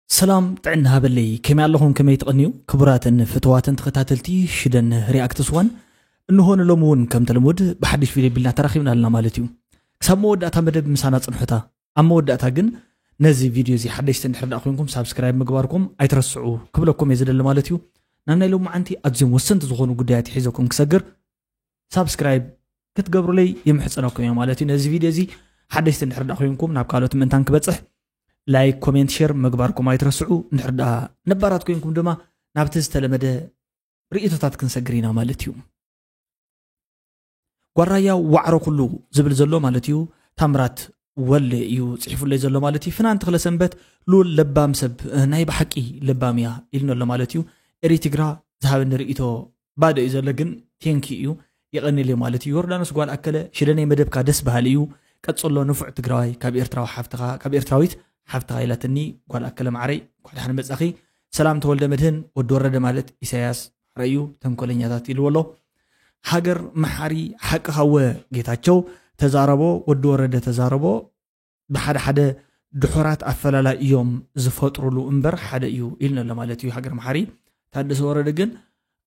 ሰላም ጥዕና ሃበለይ፣ ከመይ ኣለኹም? ከመይ ትቐንዩ? ክቡራትን ፍትዋትን ተኸታተልቲ ሽደን ሪኣክትስ ዋን፣ እንሆ ንሎሚ እውን ከምቲ ልሙድ ብሓድሽ ቪድዮ ቢልና ተራኺብና ኣለና ማለት እዩ። ክሳብ መወዳእታ መደብ ምሳና ጽንሑታ። ኣብ መወዳእታ ግን ነዚ ቪድዮ እዚ ሓደሽቲ እንድሕር ደኣ ኮይንኩም ሳብስክራይብ ምግባርኩም ኣይትረስዑ ክብለኩም እየ ዝደሊ ማለት እዩ። ናብ ናይ ሎማዓንቲ ኣዝዮም ወሰንቲ ዝኾኑ ጉዳያት ሒዘኩም ክሰግር ሳብስክራይብ ክትገብሩለይ ይምሕጸነኩም እየ ማለት እዩ። ነዚ ቪድዮ እዚ ሓደሽቲ እንድሕር ደኣ ኮይንኩም ናብ ካልኦት ምእንታን ክበጽሕ ላይክ፣ ኮሜንት፣ ሼር ምግባርኩም ኣይትረስዑ። እንድሕር ደኣ ነባራት ኮይንኩም ድማ ናብቲ ዝተለመደ ርእይቶታት ክንሰግር ኢና ማለት እዩ። ጓራያ ዋዕሮ ኩሉ ዝብል ዘሎ ማለት እዩ። ታምራት ወል እዩ ጽሒፉለይ ዘሎ ማለት እዩ። ፍናን ተኽለ ሰንበት ሉል ለባም ሰብ፣ ናይ ብሓቂ ለባም እያ ኢልኖ ኣሎ ማለት እዩ። ኤሪትግራ ዝሃበኒ ርእይቶ ባዶ እዩ ዘሎ ግን ቴንኪ እዩ። የቐንል እዩ ማለት እዩ። ዮርዳኖስ ጓል ኣከለ ሽደነይ መደብካ ደስ በሃሊ እዩ። ቀጽሎ ንፉዕ ትግራዋይ ካብ ኤርትራዊ ሓፍትኻ፣ ካብ ኤርትራዊት ሓፍትኻ ኢላትኒ ጓል ኣከለ ማዕረይ። እንኳዕ ደሓን መጻኺ። ሰላም ተወልደ መድህን፣ ወዲ ወረደ ማለት ኢሳያስ ማዕረ እዩ፣ ተንኮለኛታት ኢልዎ ኣሎ። ሃገር መሓሪ ሓቂ ሃወ ጌታቸው ተዛረቦ፣ ወዲ ወረደ ተዛረቦ፣ ብሓደ ሓደ ድሑራት ኣፈላላይ እዮም ዝፈጥሩሉ እምበር ሓደ እዩ ኢልኒ ኣሎ ማለት እዩ ሃገር መሓሪ። ታደሰ ወረደ ግን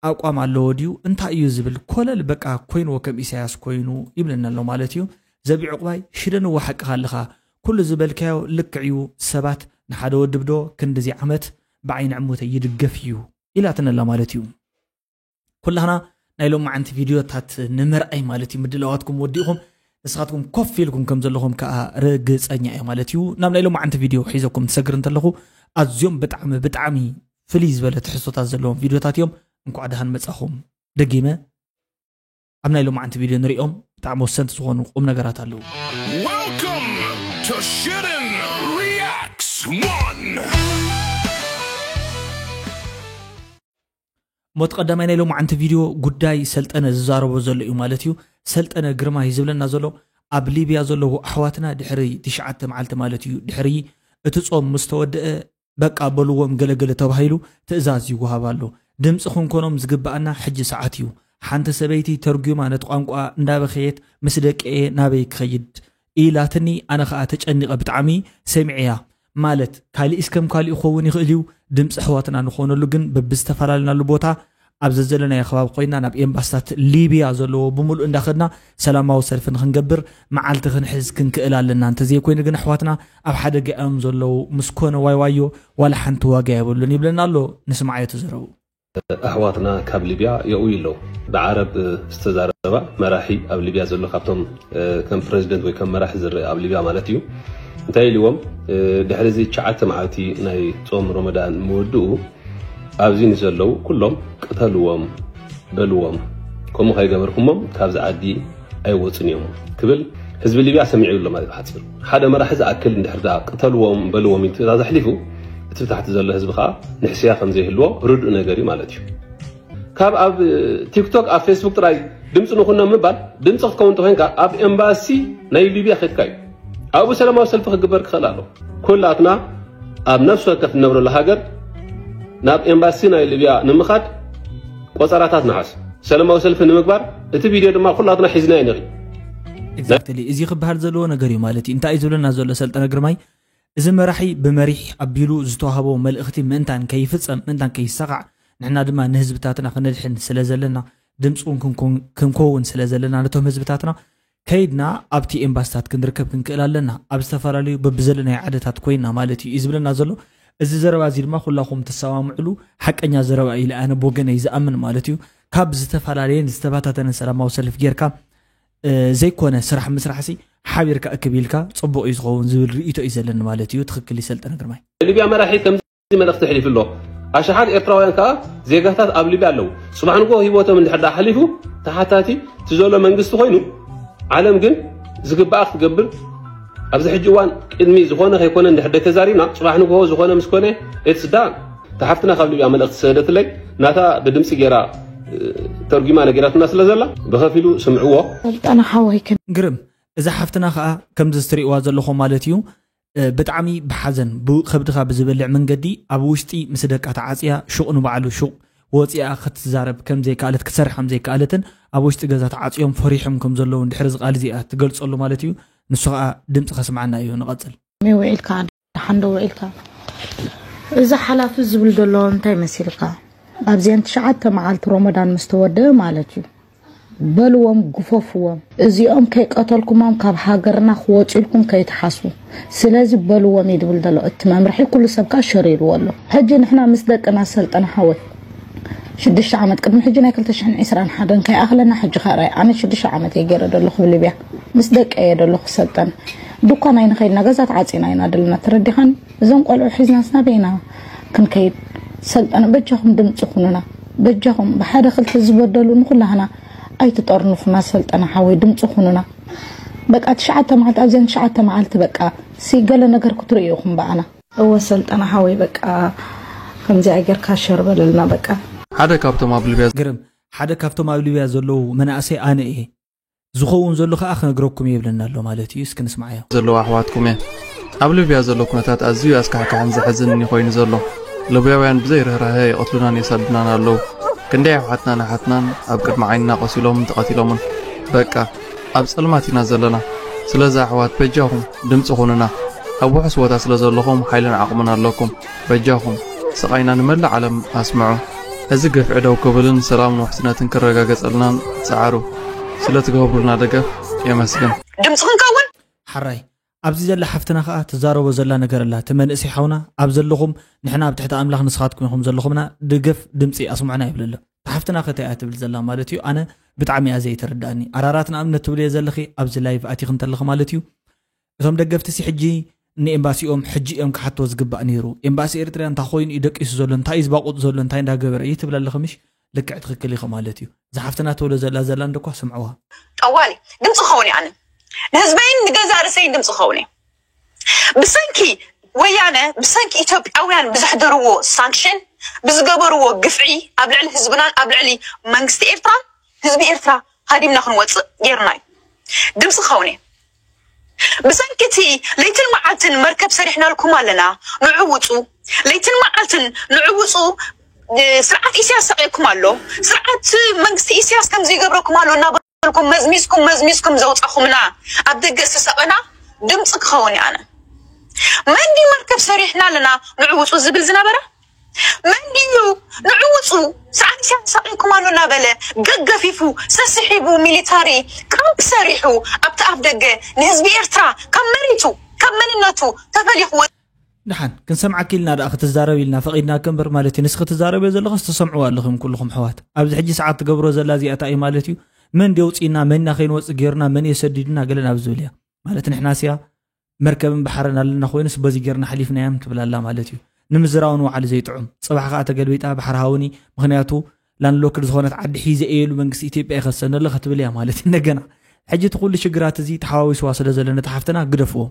ኣቋም ኣለዎ ድዩ? እንታይ እዩ ዝብል? ኮለል በቃ ኮይንዎ ከም ኢሳያስ ኮይኑ ይብለና ኣሎ ማለት እዩ። ዘቢ ዕቑባይ ሽደንዎ ሓቅኻ ኣለኻ። ኩሉ ዝበልካዮ ልክዕ እዩ። ሰባት ንሓደ ወድብ ዶ ክንድዚ ዓመት ብዓይኒ ዕሙተይ ይድገፍ እዩ ኢላትኒ ኣላ ማለት እዩ። ኩላህና ናይ ሎማዓንቲ ቪድዮታት ንምርኣይ ማለት እዩ ምድላዋትኩም ወዲእኹም ንስኻትኩም ኮፍ ኢልኩም ከም ዘለኹም ከዓ ርግፀኛ እየ ማለት እዩ። ናብ ናይ ሎማዓንቲ ቪድዮ ሒዘኩም ትሰግር እንተለኹ ኣዝዮም ብጣዕሚ ብጣዕሚ ፍልይ ዝበለ ትሕዝቶታት ዘለዎም ቪድዮታት እዮም። እንኳዕ ደሃን መጻኹም። ደጊመ ኣብ ናይ ሎማዓንቲ ቪድዮ ንሪኦም ብጣዕሚ ወሰንቲ ዝኾኑ ቁም ነገራት ኣለዉ። Welcome to Shooting Reacts one. ሞት ቀዳማይ ናይ ሎማዓንቲ ቪድዮ ጉዳይ ሰልጠነ ዝዛረቦ ዘሎ እዩ ማለት እዩ። ሰልጠነ ግርማ እዩ ዝብለና ዘሎ ኣብ ሊብያ ዘለዉ ኣሕዋትና ድሕሪ ትሽዓተ መዓልቲ ማለት እዩ ድሕሪ እቲ ጾም ምስ ተወደአ በቃ በልዎም ገለገለ ተባሂሉ ትእዛዝ ይወሃብ ኣሎ። ድምፂ ክንኮኖም ዝግባኣና ሕጂ ሰዓት እዩ። ሓንቲ ሰበይቲ ተርጒማ ነቲ ቋንቋ እንዳበኸየት ምስ ደቀየ ናበይ ክኸይድ ኢላትኒ ኣነ ኸኣ ተጨኒቐ ብጣዕሚ ሰሚዐያ። ማለት ካሊእስ ከም ካሊእ ክኸውን ይኽእል እዩ። ድምፂ ኣሕዋትና ንኾነሉ ግን በብዝተፈላለናሉ ቦታ ኣብ ዘዘለናዮ ከባቢ ኮይና ናብ ኤምባስታት ሊብያ ዘለዎ ብምሉእ እንዳኸድና ሰላማዊ ሰልፊ ንክንገብር መዓልቲ ክንሕዝ ክንክእል ኣለና። እንተዘይኮይኑ ግን ኣሕዋትና ኣብ ሓደጋ እዮም ዘለዉ። ምስ ኮነ ዋይ ዋዮ ዋላ ሓንቲ ዋጋ የብሉን ይብለና ኣሎ። ንስማዓዮ ተዘረቡ። ኣሕዋትና ካብ ሊብያ የእውዩ ኣለዉ። ብዓረብ ዝተዛረባ መራሒ ኣብ ሊብያ ዘሎ ካብቶም ከም ፕረዚደንት ወይ ከም መራሒ ዝረአ ኣብ ሊብያ ማለት እዩ እንታይ ኢልዎም ድሕሪ እዚ ትሽዓተ መዓልቲ ናይ ጾም ረመዳን ምውድኡ ኣብዚ ንዘለዉ ኩሎም ቅተልዎም በልዎም ከምኡ ከይገበርኩሞም ካብዚ ዓዲ ኣይወፁን እዮም ክብል ህዝቢ ሊብያ ሰሚዑ ኣሎ ማለት ብሓፂሩ ሓደ መራሒ ዝኣክል እንድሕር ደኣ ቅተልዎም በልዎም ኢሉ ትእዛዝ ኣሕሊፉ እቲ ብታሕቲ ዘሎ ህዝቢ ከዓ ንሕስያ ከም ዘይህልዎ ርዱእ ነገር እዩ ማለት እዩ ካብ ኣብ ቲክቶክ ኣብ ፌስቡክ ጥራይ ድምፂ ንኹኖም ምባል ድምፂ ክትከውን እንተኮይንካ ኣብ ኤምባሲ ናይ ሊብያ ከድካ እዩ ኣብኡ ሰላማዊ ሰልፊ ክግበር ክኽእል ኣሎ ኩላትና ኣብ ነፍሲ ወከፍ ንነብረሉ ሃገር ናብ ኤምባሲ ናይ ሊብያ ንምኻድ ቆፀራታት ንሓዝ ሰላማዊ ሰልፊ ንምግባር እቲ ቪድዮ ድማ ኩላትና ሒዝናዮ ንርኢ exactly እዚ ክበሃል ዘለዎ ነገር እዩ ማለት እዩ እንታይ እዩ ዝብለና ዘሎ ሰልጠነ ግርማይ እዚ መራሒ ብመሪሕ ኣቢሉ ዝተዋህቦ መልእኽቲ ምእንታን ከይፍፀም ምእንታን ከይሰኻዕ ንሕና ድማ ንህዝብታትና ክነድሕን ስለ ዘለና ድምፂ እውን ክንከውን ስለ ዘለና ነቶም ህዝብታትና ከይድና ኣብቲ ኤምባስታት ክንርከብ ክንክእል ኣለና ኣብ ዝተፈላለዩ በብዘለናዮ ዓድታት ኮይና ማለት እዩ እዩ ዝብለና ዘሎ እዚ ዘረባ እዚ ድማ ኩላኹም ትሰማምዕሉ ሓቀኛ ዘረባ እዩ ኣነ ብወገነይ ዝኣምን ማለት እዩ ካብ ዝተፈላለየን ዝተባታተነን ሰላማዊ ሰልፍ ጌርካ ዘይኮነ ስራሕ ምስራሕ ሲ ሓቢርካ እክብ ኢልካ ፅቡቅ እዩ ዝኸውን ዝብል ርእይቶ እዩ ዘለኒ ማለት እዩ ትኽክል ይሰልጠነ ግርማይ ሊብያ መራሒ ከምዚ መልእኽቲ ኣሕሊፉ ኣሎ ኣሽሓት ኤርትራውያን ከኣ ዜጋታት ኣብ ሊብያ ኣለዉ ጽባሕ ንግሆ ህይወቶም እንድሕር ደኣ ሓሊፉ ተሓታቲ እቲ ዘሎ መንግስቲ ኮይኑ ዓለም ግን ዝግባኣ ክትገብር ኣብዚ ሕጂ እዋን ቅድሚ ዝኾነ ከይኮነ እንድሕር ደተዛሪብና ጽባሕ ንግሆ ዝኾነ ምስ ኮነ it's done እታ ሓፍትና ካብ ሊብያ መልእኽቲ ዝሰደትለይ ናታ ብድምጺ ገይራ ተርጒማ ነጊራትና ስለ ዘላ ብኸፊሉ ስምዕዎ። ሰልጠነ ሓወይ ክን። ግርም እዛ ሓፍትና ኸኣ ከምዚ እትርእይዋ ዘለኹም ማለት እዩ ብጣዕሚ ብሓዘን ብከብድኻ ብዝበልዕ መንገዲ ኣብ ውሽጢ ምስ ደቃ ተዓጽያ ሹቕ ንባዕሉ ሹቕ ወፂኣ ክትዛረብ ከምዘይከኣለት ክትሰርሕ ከምዘይከኣለትን ኣብ ውሽጢ ገዛ ተዓፅዮም ፈሪሖም ከምዘለዉ እንድሕር ዝቃል እዚኣ ትገልፀሉ ማለት እዩ ንሱ ከዓ ድምፂ ከስምዓና እዩ ንቐፅል ውዒልካ ሓንዶ ውዒልካ እዚ ሓላፊ ዝብል ዘሎ እንታይ መሲልካ? ኣብዚአን ትሽዓተ መዓልቲ ሮመዳን ምስ ተወደአ ማለት እዩ። በልዎም፣ ግፈፍዎም። እዚኦም ከይቀተልኩሞም ካብ ሃገርና ክወፁ ኢልኩም ከይትሓስቡ። ስለዚ በልዎም እዩ ዝብል ዘሎ እቲ መምርሒ። ኩሉ ሰብ ከዓ ሸር ኢልዎ ኣሎ። ሕጂ ንሕና ምስ ደቅና ሰልጠነ ሓወይ ሽዱሽተ ዓመት ቅድሚ ሕጂ ናይ ክልተ ሽሕን ዕስራን ሓደን ከይኣኽለና ሕጂ ከዓ ርኣይ፣ ኣነ ሽዱሽተ ዓመት እየ ገይረ ዘለኹ ብሊብያ። ምስ ደቀ እየ ዘለኹ ሰልጠነ። ድኳን ኣይንኸይድና፣ ገዛ ተዓፂና ኢና ዘለና፣ ተረዲኻን? እዞም ቆልዑ ሒዝናስ ናበይና ክንከይድ? ሰልጠነ በጃኹም ድምፂ ኩኑና። በጃኹም ብሓደ ክልተ ዝበደሉ ንኩላህና ኣይትጠርንፉና። ሰልጠነ ሓወይ ድምፂ ኩኑና። በቃ ትሽዓተ መዓልቲ ኣብዚአን ትሽዓተ መዓልቲ በቃ ሲ ገለ ነገር ክትርእዩ ኢኹም በኣና። እወ ሰልጠነ ሓወይ በቃ ከምዚኣ ጌርካ ሸር በለልና በቃ። ሓደ ካብቶም ኣብ ሊብያ ግርም ሓደ ካብቶም ኣብ ሊብያ ዘለዉ መናእሰይ ኣነ እየ። ዝኸውን ዘሎ ከዓ ክነግረኩም እየ ይብለና ኣሎ ማለት እዩ። እስኪ ንስማዓዮ። ዘለዉ ኣሕዋትኩም እየ። ኣብ ሊብያ ዘሎ ኩነታት ኣዝዩ ኣስካሕካሕን ዘሕዝንን እዩ ኮይኑ ዘሎ። ሊብያውያን ብዘይ ርህራሀ ይቐትሉናን የሳድዱናን ኣለዉ። ክንደይ ኣሕዋትናን ኣሓትናን ኣብ ቅድሚ ዓይንና ቆሲሎምን ተቐቲሎምን። በቃ ኣብ ጸልማት ኢና ዘለና። ስለዚ ኣሕዋት በጃኹም ድምፂ ኩኑና። ኣብ ውሑስ ቦታ ስለ ዘለኹም ሓይልን ዓቕምን ኣለኩም። በጃኹም ስቓይና ንመላእ ዓለም ኣስምዑ። እዚ ግፍዒ ደው ክብልን ሰላምን ውሕስነትን ክረጋገጸልናን ጸዓሩ። ስለ ትገብሩልና ደገፍ የመስግን። ድምፂ ክንከውን ሓራይ ኣብዚ ዘላ ሓፍትና ከዓ ትዛረቦ ዘላ ነገር ኣላ። እቲ መንእሰይ ሓውና ኣብ ዘለኹም ንሕና ኣብ ትሕቲ ኣምላኽ ንስኻትኩም ኢኹም ዘለኹምና ደገፍ ድምፂ ኣስምዑና ይብል ኣሎ። እታ ሓፍትና ከ እንታይ እያ ትብል ዘላ ማለት እዩ? ኣነ ብጣዕሚ እያ ዘይተረድኣኒ። ኣራራት ንኣብነት ትብልዮ ዘለኺ ኣብዚ ላይቭ ኣቲኺ እንተለኺ ማለት እዩ። እቶም ደገፍቲ ሲ ሕጂ ንኤምባሲኦም ሕጂ እዮም ክሓትዎ ዝግባእ ነይሩ። ኤምባሲ ኤርትርያ እንታይ ኮይኑ እዩ ደቂሱ ዘሎ፣ እንታይ እዩ ዝባቑጥ ዘሎ፣ እንታይ እንዳገበረ እዩ ትብል ኣለኺ ምሽ? ልክዕ ትኽክል ኢኺ ማለት እዩ። እዛ ሓፍትና ትብሎ ዘላ ዘላ እንደኳ ስምዕዋ። ጠዋሊ ድምፂ ክኸውን እየ ኣነ ንህዝበይን ንገዛ ርእሰይን ድምፂ ክኸውን እየ ብሰንኪ ወያነ ብሰንኪ ኢትዮጵያውያን ብዘሕደርዎ ሳንክሽን ብዝገበርዎ ግፍዒ ኣብ ልዕሊ ህዝብናን ኣብ ልዕሊ መንግስቲ ኤርትራን ህዝቢ ኤርትራ ሃዲምና ክንወፅእ ጌርና እዩ ድምፂ ክኸውን እየ ብሰንኪ እቲ ለይትን መዓልትን መርከብ ሰሪሕናልኩም ኣለና ንዑ ውፁ ለይትን መዓልትን ንዑ ውፁ ስርዓት ኢሳያስ ሰቂልኩም ኣሎ ስርዓት መንግስቲ ኢሳያስ ከምዚ ይገብረኩም ኣሎ እናበልኩም መዝሚዝኩም መዝሚዝኩም ዘውፃኹምና ኣብ ደገ ዝተሰቐና ድምፂ ክኸውን እየ ኣነ መን ድዩ መርከብ ሰሪሕና ኣለና ንዑ ውፁ ዝብል ዝነበረ መን ድዩ ንዑ ውፁ ስርዓት ኢሳያስ ሰቂልኩም ኣሎ እናበለ ገገፊፉ ሰስሒቡ ሚሊታሪ ካምፕ ሰሪሑ ኣብቲ ኣፍ ደገ ንህዝቢ ኤርትራ ካብ መሬቱ ካብ መንነቱ ተፈሊኹ ደሓን ክንሰምዓኪ ኢልና ደኣ ክትዛረብ ኢልና ፈቒድናኪ እምበር ማለት እዩ። ንስኺ ትዛረብዮ ዘለኽስ ትሰምዕዎ ኣለኹም ኩልኹም ኣሕዋት። ኣብዚ ሕጂ ሰዓት ትገብሮ ዘላ እዚኣ እንታይ እዩ ማለት እዩ? መን ድዩ ኣውፂእና፣ መን ኢና ከይንወፅእ ገይሩና፣ መን እዩ ሰዲዱና ገለ ናብ ዝብል እያ ማለት ንሕናስ እያ መርከብን ባሕርን ኣለና ኮይኑስ በዚ ጌርና ሓሊፍናዮም ትብል ኣላ ማለት እዩ። ንምዝራብ ንባዕሉ ዘይጥዑም። ፅባሕ ከዓ ተገልቢጣ ባሕሪ ሃውኒ ምኽንያቱ ላንድሎክድ ዝኾነት ዓዲ ሒዘ እየ ኢሉ መንግስቲ ኢትዮጵያ ይኸሰኒ ኣሎ ክትብል እያ ማለት እዩ። እንደገና ሕጂ እቲ ኩሉ ሽግራት እዚ ተሓዋዊስዋ ስለ ዘሎ ነቲ ሓፍትና ግደፍዎ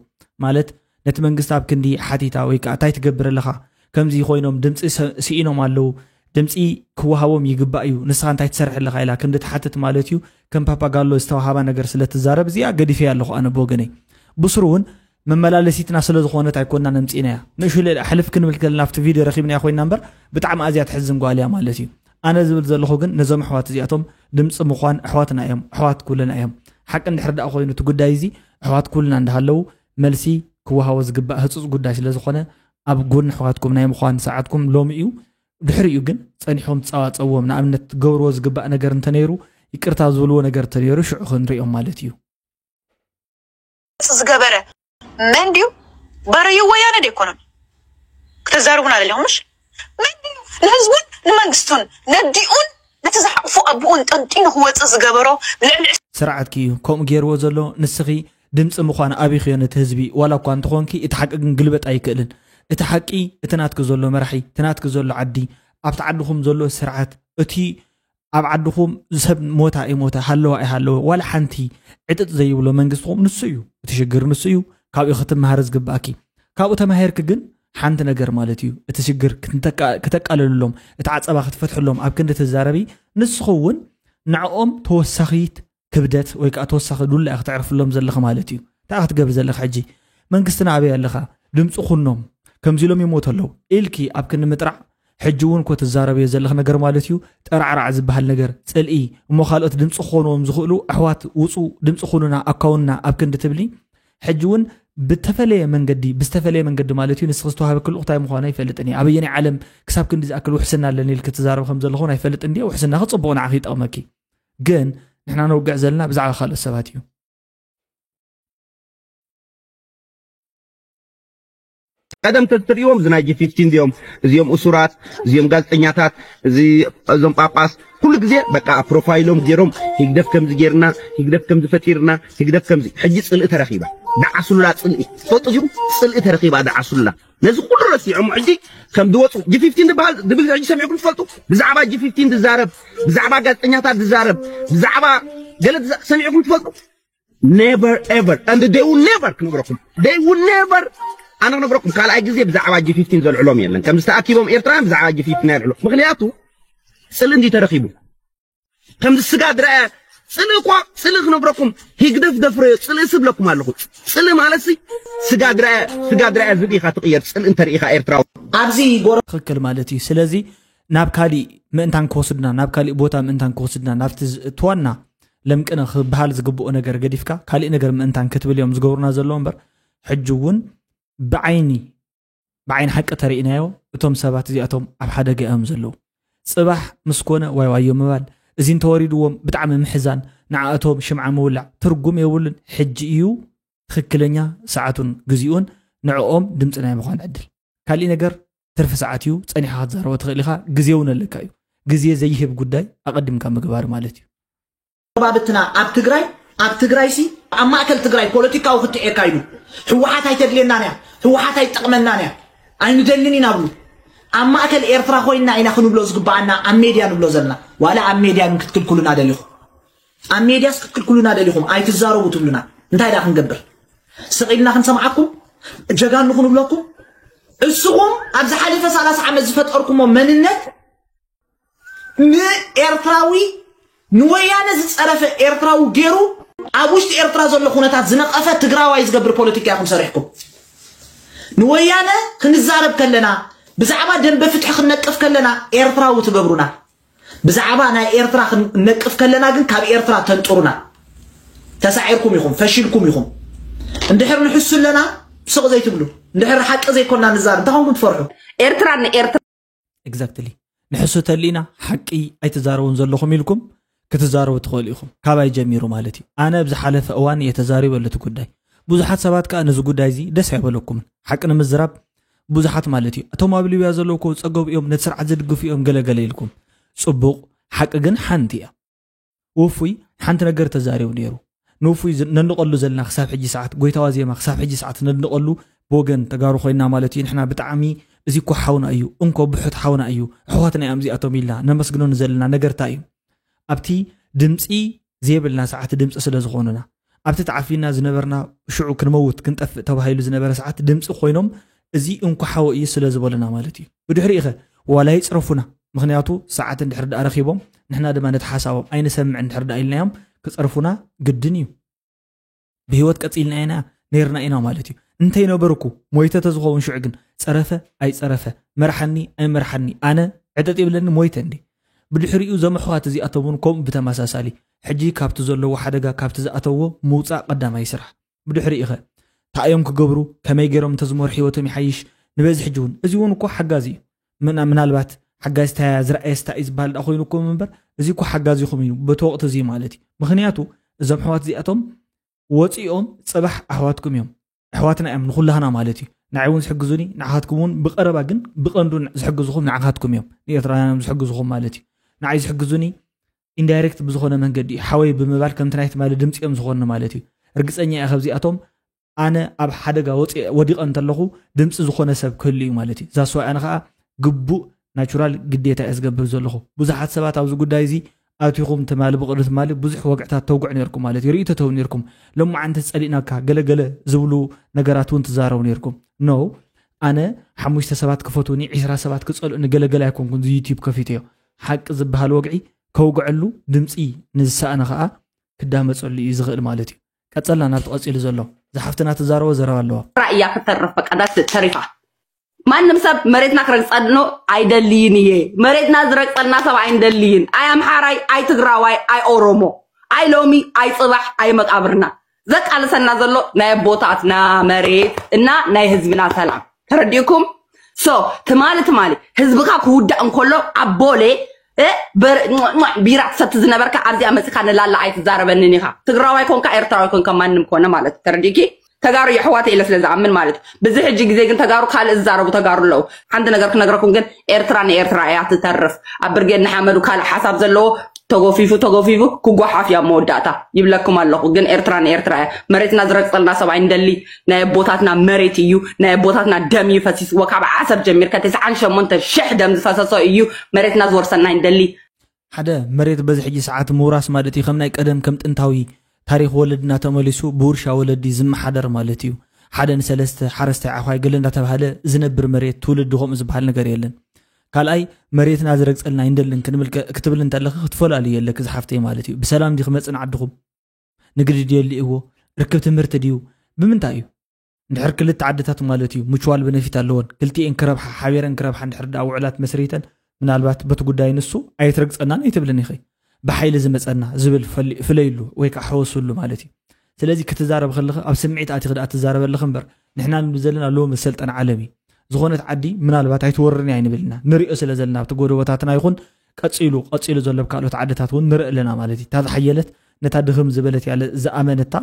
ማለት ነቲ መንግስቲ ኣብ ክንዲ ሓቲታ ወይ ከዓ እንታይ ትገብር ኣለኻ ከምዚ ኮይኖም ድምፂ ስኢኖም ኣለዉ ድምፂ ክወሃቦም ይግባእ እዩ ንስኻ እንታይ ትሰርሕ ኣለኻ ኢላ ክንዲ ትሓትት ማለት እዩ ከም ፓፓጋሎ ዝተዋሃባ ነገር ስለ ትዛረብ እዚኣ ገዲፈያ ኣለኹ ኣነ ብወገነይ ብስሩ እውን መመላለሲትና ስለ ዝኾነት ኣይኮንና ነምፂእናያ ንእሹ ልዕሊ ኣሕልፍ ክንብል ከለና ኣብቲ ቪድዮ ረኺብናያ ኮይና እምበር ብጣዕሚ ኣዝያ ትሕዝን ጓል እያ ማለት እዩ ኣነ ዝብል ዘለኹ ግን ነዞም ኣሕዋት እዚኣቶም ድምፂ ምዃን ኣሕዋትና እዮም ኣሕዋት ኩልና እዮም ሓቂ እንድሕር ደኣ ኮይኑ እቲ ጉዳይ እዚ ኣሕዋት ኩልና እንዳሃለዉ መልሲ ክወሃቦ ዝግባእ ህፁፅ ጉዳይ ስለ ዝኾነ ኣብ ጎኒ ኣሕዋትኩም ናይ ምዃን ሰዓትኩም ሎሚ እዩ ድሕሪኡ ግን ፀኒሖም ትፃዋፀዎም ንኣብነት ትገብርዎ ዝግባእ ነገር እንተነይሩ ይቅርታ ዝብልዎ ነገር እንተነይሩ ሽዑ ክንሪኦም ማለት እዩ ዝገበረ መን ድዩ ባረዩ ወያነ ዶ ይኮኖም ክተዛርቡና ደሊኹም ምሽ መን ድዩ ንህዝቡን ንመንግስቱን ነዲኡን ነቲ ዝሓቁፉ ኣቦኡን ጠንጢኑ ክወፅእ ዝገበሮ ልዕሊ ስርዓትኪ እዩ ከምኡ ገይርዎ ዘሎ ንስኺ ድምፂ ምዃን ኣቢኽዮ ነቲ ህዝቢ ዋላ እኳ እንተኾንኪ እቲ ሓቂ ግን ግልበጥ ኣይክእልን እቲ ሓቂ እቲ ናትኪ ዘሎ መራሒ እቲ ናትኪ ዘሎ ዓዲ ኣብቲ ዓድኹም ዘሎ ስርዓት እቲ ኣብ ዓድኹም ሰብ ሞታ ኣይሞተ ሃለዋ ኣይሃለወ ዋላ ሓንቲ ዕጥጥ ዘይብሎ መንግስትኹም ንሱ እዩ እቲ ሽግር ንሱ እዩ ካብኡ ክትመሃሪ ዝግባእኪ ካብኡ ተማሂርኪ ግን ሓንቲ ነገር ማለት እዩ እቲ ሽግር ክተቃልልሎም እቲ ዓፀባ ክትፈትሕሎም ኣብ ክንዲ ትዛረቢ ንስኺ እውን ንዕኦም ተወሳኺት ክብደት ወይ ከዓ ተወሳኺ ዱላ ክትዕርፍሎም ዘለኺ ማለት እዩ እንታይ ክትገብሪ ዘለኺ ሕጂ መንግስትና ኣበይ ኣለኻ ድምፂ ኩኖም ከምዚ ኢሎም ይሞቱ ኣለዉ ኢልኪ ኣብ ክንዲ ምጥራዕ ሕጂ እውን እኮ ትዛረብዮ ዘለኽ ነገር ማለት እዩ ጠራዕራዕ ዝበሃል ነገር ፅልኢ እሞ ካልኦት ድምፂ ክኾንዎም ዝኽእሉ ኣሕዋት ውፁ ድምፂ ኩኑና ኣካውንና ኣብ ክንዲ ትብሊ ሕጂ እውን ብተፈለየ መንገዲ ብዝተፈለየ መንገዲ ማለት እዩ ንስኺ ዝተዋህበኪ ልኡኽታይ ምዃኑ ኣይፈልጥን እየ ኣበየናይ ዓለም ክሳብ ክንዲ ዝኣክል ውሕስና ኣለኒ ኢልኪ ትዛረብ ከም ዘለኹን ኣይፈልጥን ድየ ውሕስናኺ ጽቡቕ ንዓኺ ይጠቕመኪ ግን ንሕና ነውግዕ ዘለና ብዛዕባ ካልኦት ሰባት እዩ ቀደም ተትሪእዎም እዚ ናይ ጂ ፊፍቲን እዚኦም እዚኦም እሱራት እዚኦም ጋዜጠኛታት እዚ እዞም ጳጳስ ኩሉ ግዜ በቃ ፕሮፋይሎም ገይሮም ህግደፍ ከምዚ ገይርና ህግደፍ ከምዚ ፈጢርና ህግደፍ ከምዚ ሕጂ ፅልኢ ተረኺባ ደዓሱላ ፅልኢ ትፈልጡ ዲኹም ፅልኢ ተረኺባ ደዓሱላ ነዚ ኩሉ ረሲዖም ሕጂ ከም ዝወፁ ጂ ፊፍቲን ዝበሃል ዝብል ሕጂ ሰሚዕኩም ትፈልጡ ብዛዕባ ጂ ፊፍቲን ዝዛረብ ብዛዕባ ጋዜጠኛታት ዝዛረብ ብዛዕባ ገለ ሰሚዕኩም ትፈልጡ never ever and they will never ክነግረኩም they will never ኣነ ክነግረኩም ካልኣይ ግዜ ብዛዕባ ጂ ፊፍቲን ዘልዕሎም የለን ከምዚ ተኣኪቦም ኤርትራውያን ብዛዕባ ጂ ፊፍቲን ኣይልዕሉ ምክንያቱ ፅልኢ እንዲ ተረኪቡ ከምዚ ስጋ ድረአ ፅልኢ እኳ ፅልኢ ክነግረኩም ህግደፍ ደፍረዮ ፅልኢ ስብለኩም ኣለኹ ፅልኢ ማለት ሲ ስጋ ድረአ ስጋ ድረአ ዝብኢኻ ትቕየር ፅልኢ እንተርኢኻ ኤርትራዊ ኣብዚ ጎረ ትኽክል ማለት እዩ ስለዚ ናብ ካሊእ ምእንታን ክወስድና ናብ ካሊእ ቦታ ምእንታን ክወስድና ናብቲ እትዋና ለምቅነ ክበሃል ዝግብኦ ነገር ገዲፍካ ካሊእ ነገር ምእንታን ክትብል እዮም ዝገብሩና ዘለዎ እምበር ሕጂ እውን ብዓይኒ ብዓይኒ ሓቂ ተርእናዮ እቶም ሰባት እዚኣቶም ኣብ ሓደጋ እዮም ዘለዉ ፅባሕ ምስ ኮነ ዋይ ዋዮ ምባል እዚ እንተወሪድዎም ብጣዕሚ ምሕዛን ንዓእቶም ሽምዓ ምውላዕ ትርጉም የብሉን ሕጂ እዩ ትኽክለኛ ሰዓቱን ግዚኡን ንዕኦም ድምፂ ናይ ምዃን ዕድል ካሊእ ነገር ትርፊ ሰዓት እዩ ጸኒሕኻ ክትዛረቦ ትኽእል ኢኻ ግዜ እውን ኣለካ እዩ ግዜ ዘይህብ ጉዳይ ኣቐዲምካ ምግባር ማለት እዩ ባብትና ኣብ ትግራይ ኣብ ትግራይ ሲ ኣብ ማእከል ትግራይ ፖለቲካዊ ክትዕ የካይዱ ህወሓት ኣይተድልየናን እያ ህወሓት ኣይጠቕመናን እያ ኣይንደልን ኢና ብሉ ኣብ ማእከል ኤርትራ ኮይንና ኢና ክንብሎ ዝግባኣና ኣብ ሜድያ ንብሎ ዘለና ዋላ ኣብ ሜድያ ግን ክትክልክሉና ደሊኹም ኣብ ሜድያስ ክትክልክሉና ደሊኹም ኣይትዛረቡ ትብሉና እንታይ ዳ ክንገብር ስቕ ኢልና ክንሰምዓኩም ጀጋኑ ክንብለኩም እስኹም ኣብ ዝሓለፈ ሰላሳ ዓመት ዝፈጠርኩሞ መንነት ንኤርትራዊ ንወያነ ዝፀረፈ ኤርትራዊ ገይሩ ኣብ ውሽጢ ኤርትራ ዘሎ ኩነታት ዝነቐፈ ትግራዋይ ዝገብር ፖለቲካ ኢኹም ሰሪሕኩም ንወያነ ክንዛረብ ከለና ብዛዕባ ደንበ ፍትሒ ክንነቅፍ ከለና ኤርትራዊ ትገብሩና ብዛዕባ ናይ ኤርትራ ክንነቅፍ ከለና ግን ካብ ኤርትራ ተንጥሩና ተሳዒርኩም ኢኹም ፈሺልኩም ኢኹም እንድሕር ንሕሱ ኣለና ስቕ ዘይትብሉ እንድሕር ሓቂ ዘይኮንና ንዛረብ እንታይ ኮንኩም ትፈርሑ ኤርትራ ንኤርትራ Exactly ንሕሱ ተሊና ሓቂ ኣይትዛረቡን ዘለኹም ኢልኩም ክትዛረቡ ትኽእሉ ኢኹም ካባይ ጀሚሩ ማለት እዩ ኣነ ኣብ ዝሓለፈ እዋን እየ ተዛሪበሉ እቲ ጉዳይ ብዙሓት ሰባት ከዓ ነዚ ጉዳይ እዚ ደስ ኣይበለኩምን ሓቂ ንምዝራብ ብዙሓት ማለት እዩ እቶም ኣብ ሊብያ ዘለዉ ከ ፀገቡ እዮም ነቲ ስርዓት ዝድግፉ እዮም ገለገለ ኢልኩም ፅቡቕ ሓቂ ግን ሓንቲ እያ ውፉይ ሓንቲ ነገር ተዛሪቡ ነይሩ ንውፉይ ነንቐሉ ዘለና ክሳብ ሕጂ ሰዓት ጎይታዋ ዜማ ክሳብ ሕጂ ሰዓት ነንቐሉ ብወገን ተጋሩ ኮይና ማለት እዩ ንሕና ብጣዕሚ እዚ እኮ ሓውና እዩ እንኮ ብሑት ሓውና እዩ ኣሕዋትና እዮም እዚኣቶም ኢልና ነመስግኖ ንዘለና ነገርታ እዩ ኣብቲ ድምፂ ዘይብልና ሰዓት ድምፂ ስለ ዝኾኑና ኣብቲ ተዓፊና ዝነበርና ሽዑ ክንመውት ክንጠፍእ ተባሂሉ ዝነበረ ሰዓት ድምፂ ኮይኖም እዚ እንኳ ሓወ እዩ ስለ ዝበሉና ማለት እዩ ብድሕሪኡ ኸ ዋላ ይፅረፉና ምኽንያቱ ሰዓት እንድሕር ደኣ ረኺቦም ንሕና ድማ ነቲ ሓሳቦም ኣይንሰምዕ እንድሕር ደኣ ኢልናዮም ክፀርፉና ግድን እዩ ብህይወት ቀፂልና ኢና ነይርና ኢና ማለት እዩ እንተይነበርኩ ሞይተ ተዝኸውን ሽዑ ግን ፀረፈ ኣይፀረፈ መርሓኒ ኣይመርሓኒ ኣነ ዕጠጥ ይብለኒ ሞይተ እንዲ ብድሕሪኡ እዞም ኣሕዋት እዚኣቶም እውን ከምኡ ብተመሳሳሊ ሕጂ ካብቲ ዘለዎ ሓደጋ ካብቲ ዝኣተዎ ምውፃእ ቀዳማይ ስራሕ ብድሕሪኡ ኸ እንታይ እዮም ክገብሩ ከመይ ገይሮም እንተዝመሩ ህይወቶም ይሓይሽ ንበዚ ሕጂ እውን እዚ እውን እኮ ሓጋዚ እዩ ምና- ምናልባት ሓጋዚ ታያ ዝረኣየ ስታ እዩ ዝበሃል ዳ ኮይኑ እኮ እምበር እዚ እኮ ሓጋዚኹም እዩ በቲ ወቅቲ እዚ ማለት እዩ ምክንያቱ እዞም ኣሕዋት እዚኣቶም ወፂኦም ፅባሕ ኣሕዋትኩም እዮም ኣሕዋትና እዮም ንኩላህና ማለት እዩ ንዓይ እውን ዝሕግዙኒ ንዓኻትኩም እውን ብቀረባ ግን ብቀንዱ ዝሕግዝኹም ንዓኻትኩም እዮም ንኤርትራውያን እዮም ዝሕግዝኹም ማለት እዩ ንዓይ ዝሕግዙኒ ኢንዳይሬክት ብዝኾነ መንገዲ ሓወይ ብምባል ከምቲ ናይ ትማሊ ድምፂ እዮም ዝኾኑ ማለት እዩ ርግፀኛ እየ ካብዚኣቶም ኣነ ኣብ ሓደጋ ወፂ ወዲቐ እንተለኹ ድምፂ ዝኾነ ሰብ ክህሉ እዩ ማለት እዩ ዛስዋይ ኣነ ከዓ ግቡእ ናቹራል ግዴታ እየ ዝገብር ዘለኹ ብዙሓት ሰባት ኣብዚ ጉዳይ እዚ ኣቲኹም ትማሊ ብቕሪ ትማሊ ብዙሕ ወግዕታት ተውግዕ ነርኩም ማለት እዩ ርእይቶ ተው ነርኩም ሎማዓንቲ ፀሊእናካ ገለገለ ዝብሉ ነገራት እውን ትዛረቡ ነርኩም no ኣነ ሓሙሽተ ሰባት ክፈትውኒ ዒስራ ሰባት ክፀልኡኒ ገለገለ ኣይኮንኩን እዚ ዩቲብ ከፊተዮ ሓቂ ዝበሃል ወግዒ ከውግዐሉ ድምፂ ንዝሰኣነ ከዓ ክዳመፀሉ እዩ ዝኽእል ማለት እዩ ቀፀልና ናብቲ ቀፂሉ ዘሎ ዝሓፍትና ትዛረቦ ዘረባ ኣለዋ እያ ክትተርፍ በቃ ዳስ ተሪፋ ማንም ሰብ መሬትና ክረግፀኖ ኣይደልይን እየ መሬትና ዝረግፀልና ሰብ ኣይንደልይን ኣይ ኣምሓራይ ኣይ ትግራዋይ ኣይ ኦሮሞ ኣይ ሎሚ ኣይ ፅባሕ ኣይ መቃብርና ዘቃልሰና ዘሎ ናይ ኣቦታትና መሬት እና ናይ ህዝብና ሰላም። ተረዲእኩም? So ትማሊ ትማሊ ህዝብካ ክውዳእ እንከሎ ኣብ ቦሌ ቢራ ትሰቲ ዝነበርካ ኣብዚኣ መፅካ ንላላ ኣይትዛረበንን ኢኻ። ትግራዋይ ኮንካ ኤርትራዊ ኮንካ ማንም ኮነ ማለት ተረዲእኪ? ተጋሩ የሕዋተ ኢለ ስለ ዝኣምን ማለት እዩ። ብዚ ሕጂ ግዜ ግን ተጋሩ ካልእ ዝዛረቡ ተጋሩ ኣለዉ። ሓንቲ ነገር ክነግረኩም ግን ኤርትራ ንኤርትራ እያ ትተርፍ። ኣብ ብርጌድ ንሓመዱ ካልእ ሓሳብ ዘለዎ ተጎፊፉ ተጎፊፉ ክጓሓፍ እያ መወዳእታ ይብለኩም ኣለኹ። ግን ኤርትራ ንኤርትራ እያ። መሬትና ዝረግጸልና ሰብ ኣይንደሊ። ናይ ኣቦታትና መሬት እዩ። ናይ ኣቦታትና ደም እዩ ፈሲስዎ። ካብ ዓሰብ ጀሚርካ ተስዓን ሸሞንተ ሽሕ ደም ዝፈሰሶ እዩ መሬትና ዝወርሰና ኣይንደሊ። ሓደ መሬት በዚ ሕጂ ሰዓት ምውራስ ማለት እዩ ከም ናይ ቀደም ከም ጥንታዊ ታሪኽ ወለድና ተመሊሱ ብውርሻ ወለዲ ዝመሓደር ማለት እዩ። ሓደ ንሰለስተ ሓረስታይ ዓዃይ ገለ እንዳተባሃለ ዝነብር መሬት ትውልዲ ከምኡ ዝበሃል ነገር የለን። ካልኣይ መሬትና ዝረግፀልና ኣይንደልን ክትብል እንተለኺ ክትፈላልዩ የለኪ ዝሓፍተይ ማለት እዩ። ብሰላም እንዲ ክመፅእ ንዓድኹም ንግዲ ድየልእዎ ርክብ ትምህርቲ ድዩ ብምንታይ እዩ? እንድሕር ክልተ ዓድታት ማለት እዩ ሙቹዋል በነፊት ኣለዎን ክልቲኤን ክረብሓ ሓቢረን ክረብሓ እንድሕር ደኣ ውዕላት መስሪተን ምናልባት በቲ ጉዳይ ንሱ ኣይትረግፀናን ኣይትብልን ኢኺ። ብሓይሊ ዝመፀና ዝብል ፍለይሉ ወይ ከዓ ሕወስሉ ማለት እዩ። ስለዚ ክትዛረብ ከለኺ ኣብ ስምዒት ኣቲኺ ደኣ ትዛረብ ኣለኺ እምበር ንሕና ንብል ዘለና ሎሚ ዝሰልጠነ ዓለም እዩ። ዝኾነት ዓዲ ምናልባት ኣይትወርርን እያ ኣይንብል ኢና ንሪኦ ስለ ዘለና ኣብቲ ጎደቦታትና ይኹን ቀፂሉ ቀፂሉ ዘሎ ኣብ ካልኦት ዓድታት እውን ንርኢ ኣለና ማለት እዩ። እታ ዝሓየለት ነታ ድኽም ዝበለት እያ ዝኣመነታ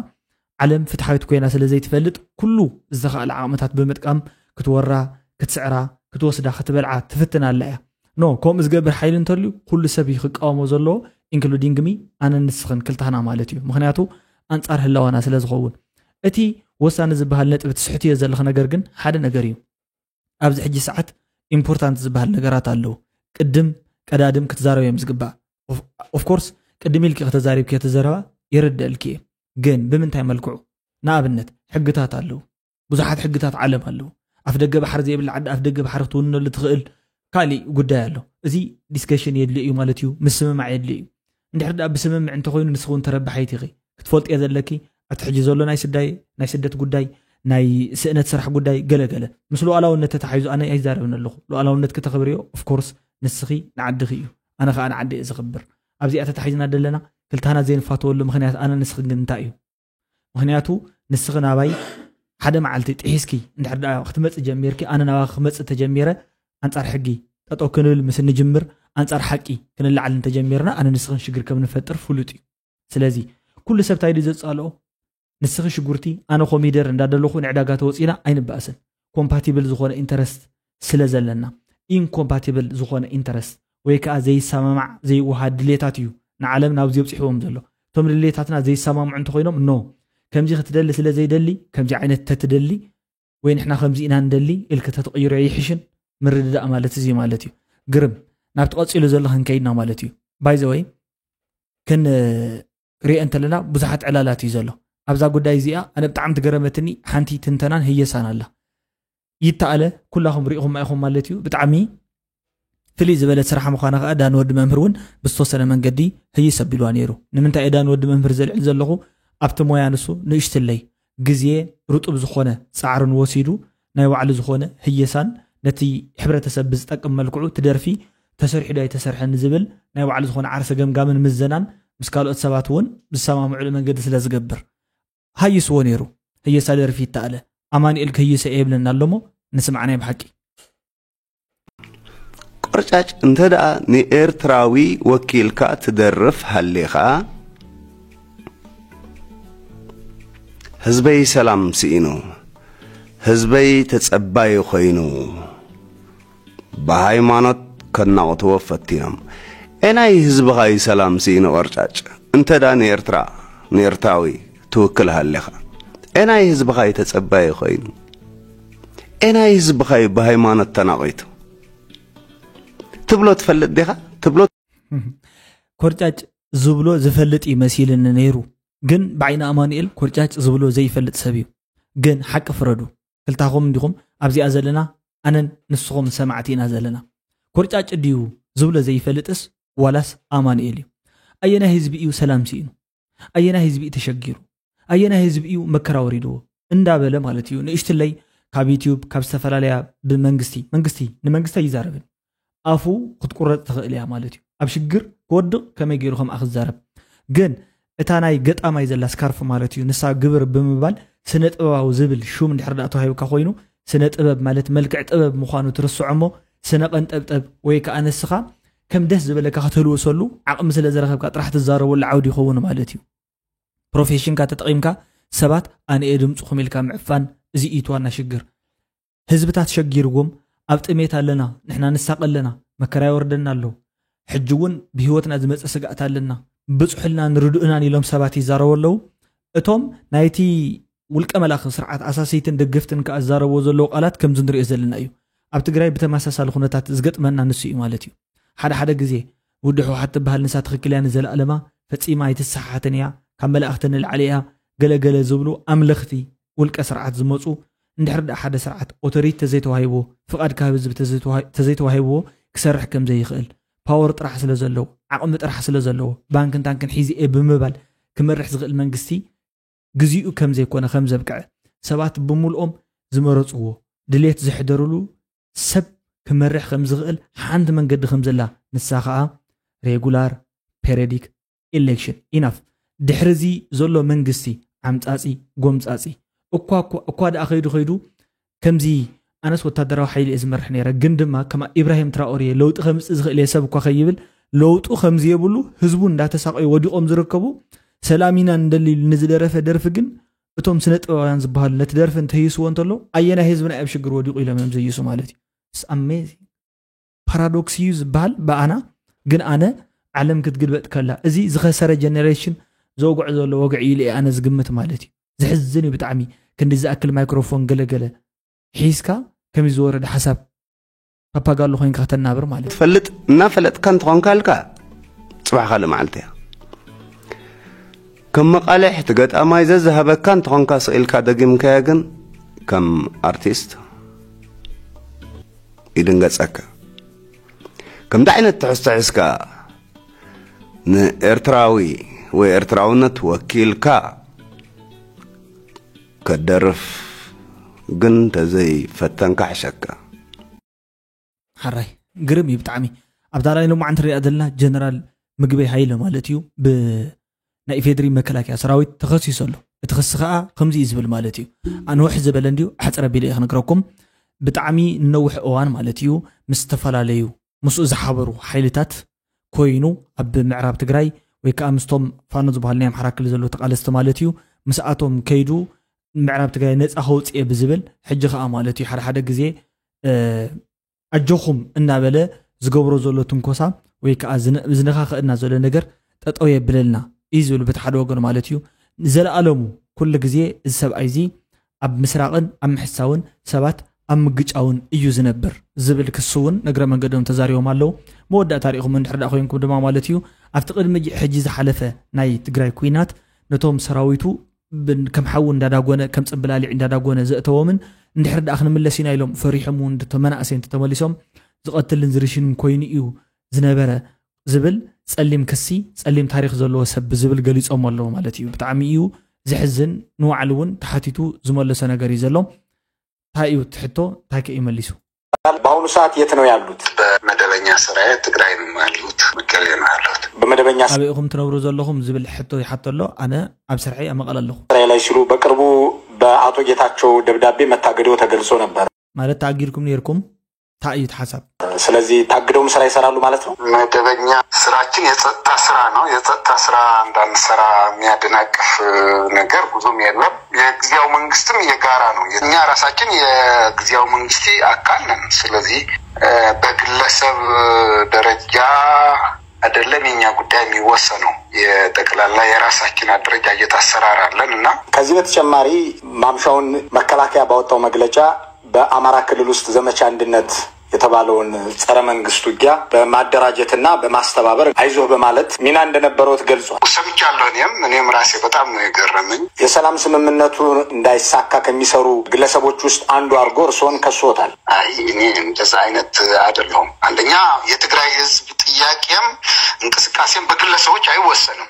ዓለም ፍትሓዊት ኮይና ስለ ዘይትፈልጥ ኩሉ ዝተኻእለ ዓቕምታት ብምጥቃም ክትወራ ክትስዕራ ክትወስዳ ክትበልዓ ትፍትን ኣላ እያ። ኖ ከምኡ ዝገብር ሓይሊ እንተልዩ ኩሉ ሰብ እዩ ክቃወሞ ዘለዎ ኢንክሉዲንግ ሚ ኣነ ንስኽን ክልታህና ማለት እዩ። ምክንያቱ ኣንፃር ህላዋና ስለ ዝኸውን እቲ ወሳኒ ዝበሃል ነጥቢ ትስሕትዮ ዘለኺ ነገር ግን ሓደ ነገር እዩ። ኣብዚ ሕጂ ሰዓት ኢምፖርታንት ዝበሃል ነገራት ኣለዉ። ቅድም ቀዳድም ክትዛረብ እዮም ዝግባእ። ኦፍኮርስ ቅድም ኢልኪ ከተዛሪብኪ እቲ ዘረባ ይርደእልኪ እየ። ግን ብምንታይ መልክዑ? ንኣብነት ሕግታት ኣለዉ። ብዙሓት ሕግታት ዓለም ኣለዉ። ኣፍ ደገ ባሕሪ ዘይብላ ዓዲ ኣፍ ደገ ባሕሪ ክትውንነሉ ትኽእል ካሊእ ጉዳይ ኣሎ። እዚ ዲስከሽን የድልዮ እዩ ማለት እዩ። ምስምማዕ የድልዮ እዩ። እንድሕር ደኣ ብስምምዕ እንተኮይኑ ንስኺ እውን ተረባሓይቲ ኢኺ። ክትፈልጥዮ ዘለኪ ኣብቲ ሕጂ ዘሎ ናይ ስዳይ ናይ ስደት ጉዳይ ናይ ስእነት ስራሕ ጉዳይ ገለገለ ምስ ሉዓላውነት ተታሒዙ ኣነ ኣይዛረብን ኣለኹ። ሉዓላውነት ክተኽብርዮ ኦፍኮርስ ንስኺ ንዓድኺ እዩ ኣነ ከዓ ንዓዲ እየ ዝኽብር። ኣብዚኣ ተታሒዝና ደለና ክልታና ዘይንፋተወሉ ምክንያት ኣነ ንስኽን ግን እንታይ እዩ? ምክንያቱ ንስኺ ናባይ ሓደ መዓልቲ ጥሒስኪ እንድሕር ደኣ ክትመፅእ ጀሚርኪ ኣነ ናባኺ ክመፅእ ተጀሚረ ኣንፃር ሕጊ ጠጠው ክንብል ምስ እንጅምር ኣንፃር ሓቂ ክንላዓል እንተጀሚርና ኣነ ንስኽን ሽግር ከም ንፈጥር ፍሉጥ እዩ። ስለዚ ኩሉ ሰብ ታይ ድዩ ዘፃልኦ? ንስኺ ሽጉርቲ ኣነ ኮሚደር እንዳደለኹ ንዕዳጋ ተወፂና ኣይንበኣስን። ኮምፓቲብል ዝኾነ ኢንተረስት ስለ ዘለና ኢንኮምፓቲብል ዝኾነ ኢንተረስት ወይ ከዓ ዘይሰማማዕ ዘይወሃድ ድሌታት እዩ ንዓለም ናብዚ ኣብፂሕዎም ዘሎ። እቶም ድሌታትና ዘይሰማምዑ እንተኮይኖም ኖ ከምዚ ክትደሊ ስለ ዘይደሊ ከምዚ ዓይነት ተትደሊ ወይ ንሕና ከምዚ ኢና ንደሊ ኢልክ ተትቕይሮ ይሕሽን ምርድዳእ ማለት እዚ ማለት እዩ። ግርም ናብቲ ቀፂሉ ዘሎ ክንከይድና ማለት እዩ። ባይዘወይ ክንሪኦ እንተለና ብዙሓት ዕላላት እዩ ዘሎ ኣብዛ ጉዳይ እዚኣ። ኣነ ብጣዕሚ ትገረመትኒ ሓንቲ ትንተናን ህየሳን ኣላ። ይተኣለ ኩላኹም ሪኢኹማ ኢኹም ማለት እዩ። ብጣዕሚ ፍልይ ዝበለት ስራሕ ምዃና ከዓ ዳን ወዲ መምህር እውን ብዝተወሰነ መንገዲ ህይስ ኣቢልዋ ነይሩ። ንምንታይ እየ ዳን ወዲ መምህር ዘልዕል ዘለኹ? ኣብቲ ሞያ ንሱ ንእሽትለይ ግዜ ርጡብ ዝኾነ ፃዕርን ወሲዱ ናይ ባዕሉ ዝኾነ ህየሳን ነቲ ሕብረተሰብ ብዝጠቅም መልክዑ እቲ ደርፊ ተሰሪሑ ዶ ኣይተሰርሐን ዝብል ናይ ባዕሉ ዝኾነ ዓርሰ ገምጋምን ምዘናን ምስ ካልኦት ሰባት እውን ዝሰማምዕሉ መንገዲ ስለ ዝገብር ሃይስዎ ነይሩ። ህየሳ ደርፊ ይተኣለ ኣማኑኤል ክህይሰ እየ ይብለና ኣሎሞ ንስማዕ ናይ ብሓቂ። ቆርጫጭ እንተ ደኣ ንኤርትራዊ ወኪልካ ትደርፍ ሃሊኻ ህዝበይ ሰላም ስኢኑ ህዝበይ ተጸባይ ኮይኑ ብሃይማኖት ከናቑትዎ ፈቲኖም። ኤናይ ህዝብኻ እዩ ሰላም ስኢኑ ቆርጫጭ እንተ ደኣ ንኤርትራ ንኤርትራዊ ትውክል ሃሊኻ ኤናይ ህዝብኻ እዩ ተጸባይ ኮይኑ ኤናይ ህዝብኻ እዩ ብሃይማኖት ተናቒቱ ትብሎ ትፈልጥ ዲኻ ትብሎ ኮርጫጭ ዝብሎ ዝፈልጥ እዩ መሲልኒ ነይሩ ግን ብዓይኒ ኣማኑኤል ኮርጫጭ ዝብሎ ዘይፈልጥ ሰብ እዩ ግን ሓቂ ፍረዱ ክልታኹም እንዲኹም ኣብዚኣ ዘለና ኣነን ንስኹም ሰማዕቲ ኢና ዘለና ኮርጫጭ ድዩ ዝብሎ ዘይፈልጥስ ዋላስ ኣማኑኤል እዩ ኣየናይ ህዝቢ እዩ ሰላም ስኢኑ ኣየናይ ህዝቢ እዩ ተሸጊሩ ኣየናይ ህዝቢ እዩ መከራ ወሪድዎ እንዳበለ ማለት እዩ ንእሽትለይ ካብ ዩትዩብ ካብ ዝተፈላለያ ብመንግስቲ መንግስቲ ንመንግስቲ ኣይዛረብን ኣፉ ክትቁረፅ ትኽእል እያ ማለት እዩ ኣብ ሽግር ክወድቕ ከመይ ገይሩ ከምኣ ክዛረብ ግን እታ ናይ ገጣማይ ዘላ ስካርፍ ማለት እዩ። ንሳ ግብር ብምባል ስነ ጥበባዊ ዝብል ሹም እንድሕር ደኣ ተዋሂብካ ኮይኑ፣ ስነ ጥበብ ማለት መልክዕ ጥበብ ምዃኑ ትርስዖ እሞ፣ ስነ ቀንጠብጠብ ወይ ከኣ ንስኻ ከም ደስ ዝበለካ ከተልውሰሉ ዓቕሚ ስለ ዝረኸብካ ጥራሕ ትዛረበሉ ዓውዲ ይኸውን ማለት እዩ። ፕሮፌሽንካ ተጠቒምካ ሰባት ኣነ እየ ድምፅኹም ኢልካ ምዕፋን፣ እዚ እዩ እቲ ዋና ሽግር። ህዝብታት ሸጊርዎም ኣብ ጥሜት ኣለና፣ ንሕና ንሳቐ ኣለና፣ መከራ ይወርደና ኣሎ፣ ሕጂ እውን ብህይወትና ዝመፀ ስጋእት ኣለና፣ ብፅሑልናን ርዱእናን ኢሎም ሰባት ይዛረቡ ኣለዉ። እቶም ናይቲ ውልቀ መላኺ ስርዓት ኣሳሰይትን ደገፍትን ከኣ ዝዛረብዎ ዘለዉ ቃላት ከምዚ ንሪኦ ዘለና እዩ። ኣብ ትግራይ ብተመሳሳሊ ኩነታት ዝገጥመና ንሱ እዩ ማለት እዩ። ሓደ ሓደ ግዜ ውዲ ህወሓት ትበሃል ንሳ ትኽክል እያ፣ ንዘለኣለማ ፈጺማ ኣይትሰሓሓትን እያ፣ ካብ መላእኽቲ ንላዕሊ እያ፣ ገለገለ ዝብሉ ኣምለኽቲ ውልቀ ስርዓት ዝመፁ እንድሕር ደኣ ሓደ ስርዓት ኦቶሪቲ ተዘይተዋሂብዎ፣ ፍቓድ ካብ ህዝቢ ተዘይተዋሂ- ተዘይተዋሂብዎ ክሰርሕ ከም ዘይኽእል፣ ፓወር ጥራሕ ስለ ዘለዎ፣ ዓቕሚ ጥራሕ ስለ ዘለዎ፣ ባንክን ታንክን ሒዚ እየ ብምባል ክመርሕ ዝኽእል መንግስቲ ግዜኡ ከም ዘይኮነ ከም ዘብቅዐ፣ ሰባት ብምልኦም ዝመረፅዎ ድሌት ዘሕደርሉ ሰብ ክመርሕ ከም ዝኽእል ሓንቲ መንገዲ ከም ዘላ፣ ንሳ ኸዓ ሬጉላር ፔሬዲክ ኢሌክሽን። ኢናፍ። ድሕሪ እዚ ዘሎ መንግስቲ ዓምጻጺ፣ ጎምጻጺ፣ እኳ እኳ- እኳ ደኣ ከይዱ ከይዱ ከምዚ ኣነስ ወታደራዊ ሓይሊ እየ ዝመርሕ ነይረ፣ ግን ድማ ከማ ኢብራሂም ትራኦሬ ለውጢ ከምፅእ ዝኽእል እየ ሰብ እኳ ከይብል፣ ለውጡ ከምዚ የብሉ፣ ህዝቡ እንዳተሳቀዩ ወዲቆም ዝርከቡ፣ ሰላም ኢና ንደሊ ኢሉ ንዝደረፈ ደርፊ ግን እቶም ስነ ጥበባውያን ዝበሃሉ ነቲ ደርፊ እንተይስዎ እንተሎ ኣየናይ ህዝብና ኣብ ሽግር ወዲቁ ኢሎም እዮም ዘይሱ ማለት እዩ። ኣሜዚንግ ፓራዶክስ እዩ ዝበሃል ብኣና። ግን ኣነ ዓለም ክትግልበጥ ከላ እዚ ዝኸሰረ ጀነሬሽን ዘውግዖ ዘሎ ወግዒ ኢለ እየ ኣነ ዝግምት ማለት እዩ። ዘሕዝን እዩ ብጣዕሚ። ክንዲ ዝኣክል ማይክሮፎን ገለገለ ሒዝካ ከምዚ ዝወረደ ሓሳብ ፓፓጋሎ ኮይንካ ከተናብር ማለት እዩ። ትፈልጥ እናፈለጥካ እንተኾንካ ልካ ጽባሕ ካልእ መዓልቲ እያ። ከም መቓልሕ እቲ ገጣማይ ዘዝሃበካ እንተኾንካ ስቕ ኢልካ ደጊምካዮ ግን ከም ኣርቲስት ይድንገጸካ። ከምዚ ዓይነት ትሕዝቶ ሒዝካ ንኤርትራዊ ወይ ኤርትራውነት ወኪልካ ከደርፍ ግን ተዘይፈተንካ ሕሸካ። ሓራይ ግርም እዩ ብጣዕሚ። ኣብዛ ናይ ሎማዓንቲ ንሪኣ ዘለና ጀነራል ምግበይ ሃይለ ማለት እዩ፣ ብናይ ኢፌድሪ መከላከያ ሰራዊት ተኸሲሱ ኣሎ። እቲ ክሲ ከዓ ከምዚ እዩ ዝብል ማለት እዩ። ኣንውሕ ዝበለ እንድዩ፣ ኣሕፅር ኣቢለ እየ ክነግረኩም። ብጣዕሚ ንነውሕ እዋን ማለት እዩ ምስ ዝተፈላለዩ ምስኡ ዝሓበሩ ሓይልታት ኮይኑ ኣብ ምዕራብ ትግራይ ወይ ከዓ ምስቶም ፋኖ ዝበሃሉ ናይ ኣምሓራ ክልል ዘለዉ ተቃለስቲ ማለት እዩ ምስኣቶም ከይዱ ምዕራብ ትግራይ ነፃ ከውፅእ እየ ብዝብል ሕጂ ከዓ ማለት እዩ ሓደ ሓደ ግዜ ኣጆኹም እናበለ ዝገብሮ ዘሎ ትንኮሳ ወይ ከዓ ዝነ- ዝነኻኽእና ዘሎ ነገር ጠጠው የብለልና እዩ ዝብል በቲ ሓደ ወገን ማለት እዩ። ንዘለኣለሙ ኩሉ ግዜ እዚ ሰብኣይ እዚ ኣብ ምስራቕን ኣብ ምሕሳውን ሰባት ኣብ ምግጫውን እዩ ዝነብር ዝብል ክሲ እውን ንእግረ መንገዶም ተዛሪቦም ኣለዉ። መወዳእታ ሪኢኹም እንድሕር ደኣ ኮይንኩም ድማ ማለት እዩ ኣብቲ ቅድሚ ሕጂ ዝሓለፈ ናይ ትግራይ ኩናት ነቶም ሰራዊቱ ብን- ከም ሓዊ እንዳዳጎነ ከም ፅንብላሊዕ እንዳዳጎነ ዘእተዎምን እንድሕር ደኣ ክንምለስ ኢና ኢሎም ፈሪሖም እውን እንተ- መናእሰይ እንተተመሊሶም ዝቐትልን ዝርሽንን ኮይኑ እዩ ዝነበረ ዝብል ፀሊም ክሲ ፀሊም ታሪክ ዘለዎ ሰብ ብዝብል ገሊፆም ኣለዉ ማለት እዩ። ብጣዕሚ እዩ ዘሕዝን። ንባዕሉ እውን ተሓቲቱ ዝመለሶ ነገር እዩ ዘሎ። እንታይ እዩ እቲ ሕቶ? እንታይ ከ እዩ መሊሱ? በአሁኑ ሰዓት የት ነው ያሉት? በመደበኛ ስራዬ ትግራይ ነው ያሉት፣ መቀሌ ነው ያሉት። በመደበኛ ኣበይ ኢኹም ትነብሩ ዘለኹም ዝብል ሕቶ ይሓቶ ኣሎ። ኣነ ኣብ ስርሐይ ኣብ መቐለ ኣለኹ። ስራዬ ላይ ሲሉ በቅርቡ በአቶ ጌታቸው ደብዳቤ መታገደው ተገልጾ ነበር። ማለት ተኣጊድኩም ነይርኩም? እንታይ እዩ እቲ ሓሳብ? ስለዚህ ታግደውም ስራ ይሰራሉ ማለት ነው። መደበኛ ስራችን የጸጥታ ስራ ነው። የጸጥታ ስራ እንዳንሰራ የሚያደናቅፍ ነገር ብዙም የለም። የጊዜያዊ መንግስትም የጋራ ነው። እኛ ራሳችን የጊዜያዊ መንግስቲ አካል ነን። ስለዚህ በግለሰብ ደረጃ አይደለም የኛ ጉዳይ የሚወሰነው። የጠቅላላ የራሳችን አደረጃጀት አሰራር አለን እና ከዚህ በተጨማሪ ማምሻውን መከላከያ ባወጣው መግለጫ በአማራ ክልል ውስጥ ዘመቻ አንድነት የተባለውን ጸረ መንግስት ውጊያ በማደራጀትና በማስተባበር አይዞህ በማለት ሚና እንደነበረውት ገልጿል። ሰምቻለሁ። እኔም እኔም ራሴ በጣም ነው የገረመኝ። የሰላም ስምምነቱ እንዳይሳካ ከሚሰሩ ግለሰቦች ውስጥ አንዱ አድርጎ እርስዎን ከሶታል። አይ እኔ እንደዛ አይነት አይደለሁም። አንደኛ የትግራይ ህዝብ ጥያቄም እንቅስቃሴም በግለሰቦች አይወሰንም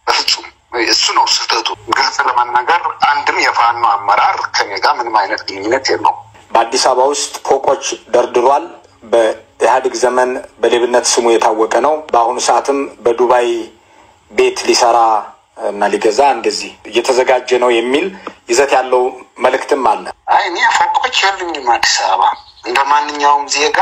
በፍጹም። እሱ ነው ስህተቱ። ግልጽ ለመናገር አንድም የፋኖ አመራር ከኔ ጋር ምንም አይነት ግንኙነት የለውም። በአዲስ አበባ ውስጥ ፎቆች ደርድሯል። በኢህአዴግ ዘመን በሌብነት ስሙ የታወቀ ነው። በአሁኑ ሰዓትም በዱባይ ቤት ሊሰራ እና ሊገዛ እንደዚህ እየተዘጋጀ ነው የሚል ይዘት ያለው መልእክትም አለ። አይ እኔ ፎቆች የሉኝም አዲስ አበባ። እንደ ማንኛውም ዜጋ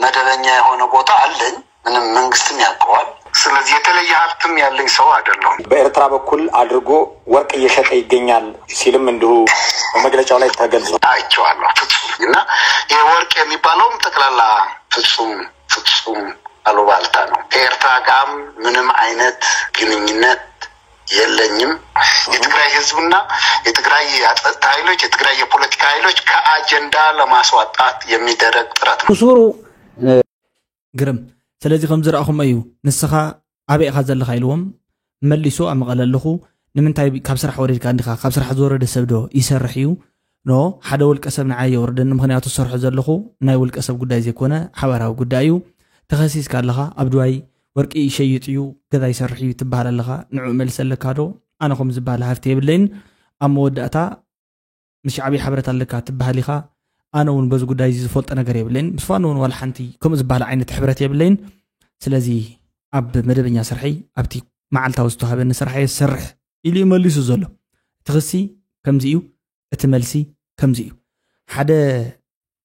መደበኛ የሆነ ቦታ አለኝ። ምንም መንግስትም ያውቀዋል። ስለዚህ የተለየ ሀብትም ያለኝ ሰው አይደለሁም። በኤርትራ በኩል አድርጎ ወርቅ እየሸጠ ይገኛል ሲልም እንዲሁ በመግለጫው ላይ ተገልጿል። አይቼዋለሁ። ፍጹም እና ይሄ ወርቅ የሚባለውም ጠቅላላ ፍጹም ፍጹም አሉባልታ ነው። ከኤርትራ ጋርም ምንም አይነት ግንኙነት የለኝም። የትግራይ ህዝብና የትግራይ የጸጥታ ኃይሎች፣ የትግራይ የፖለቲካ ኃይሎች ከአጀንዳ ለማስወጣት የሚደረግ ጥረት ነው። ብሱሩ ግርም። ስለዚ ከም ዝረኣኹሞ እዩ። ንስኻ ኣበይ ኢኻ ዘለኻ ኢልዎም። መሊሱ ኣብ መቐለ ኣለኹ። ንምንታይ ካብ ስራሕ ወሪድካ እንዲኻ? ካብ ስራሕ ዝወረደ ሰብ ዶ ይሰርሕ እዩ? ኖ፣ ሓደ ውልቀ ሰብ ንዓይ የውርደኒ፣ ምኽንያቱ ዝሰርሖ ዘለኹ ናይ ውልቀ ሰብ ጉዳይ ዘይኮነ ሓባራዊ ጉዳይ እዩ። ተኸሲስካ ኣለኻ። ኣብ ድባይ ወርቂ ይሸይጥ እዩ፣ ገዛ ይሰርሕ እዩ ትበሃል ኣለኻ። ንዕኡ መልሲ ኣለካ ዶ? ኣነ ከም ዝበሃል ሃፍቲ የብለይን። ኣብ መወዳእታ ምስ ሻዕብያ ሕብረት ኣለካ ትበሃል ኢኻ። ኣነ እውን በዚ ጉዳይ እዚ ዝፈልጦ ነገር የብለይን። ምስ ፋኖ እውን ዋላ ሓንቲ ከምኡ ዝበሃል ዓይነት ሕብረት የብለይን። ስለዚ ኣብ መደበኛ ስርሐይ ኣብቲ መዓልታዊ ዝተዋህበኒ ስራሕ እየ ዝሰርሕ ኢሉ እዩ መሊሱ ዘሎ። እቲ ክሲ ከምዚ እዩ፣ እቲ መልሲ ከምዚ እዩ። ሓደ